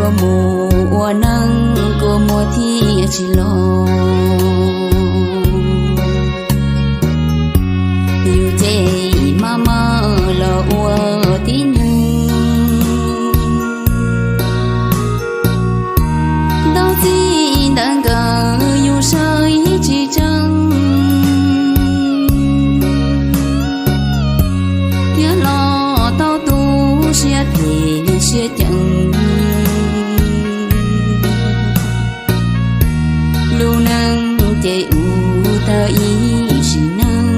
Mus ua neej kua muag thiaj tsis los, yus ces maj mam los ua tib neeg. Ntau txij ntawm nkawd yus saib tsis tseeb, thiab los tau tu siab phem siab ceem. Lub neej ces ua tau ib sim neej,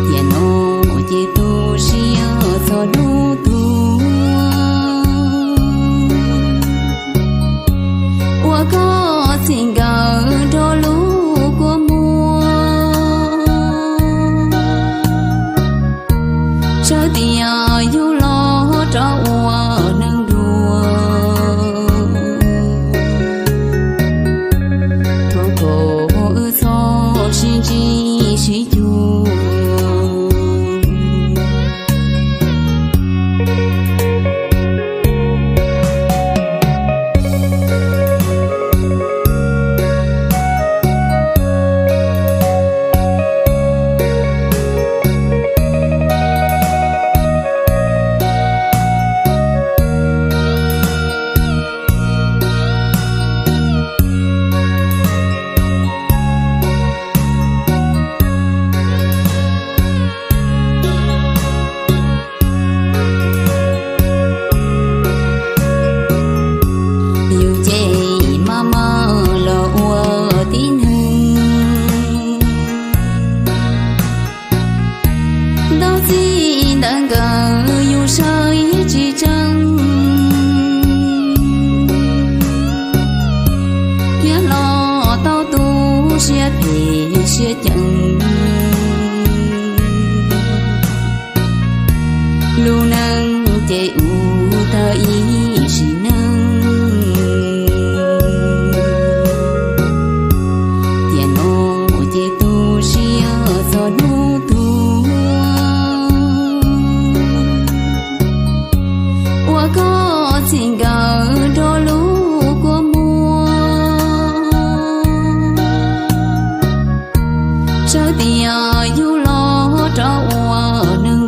tiam no ces tu siab txog hnub tuag. Ua koj txij nkawm nrog lub kua muag, sawv tias yus los rov ua neeg dua. Thov kom wb txhob sib ntsib sib cuag. Yus ces maj mam los ua tib neeg. Ntau txij ntawm nkawd yus saib tsis tseeb, thiab los tau tu siab phem siab ceem. Lub neej ces ua tau ib sim neej, tiam no ces tu siab txog hnub tuag. Ua koj txij nkawm nrog lub kua muag, sawv tias yus los rov ua neeg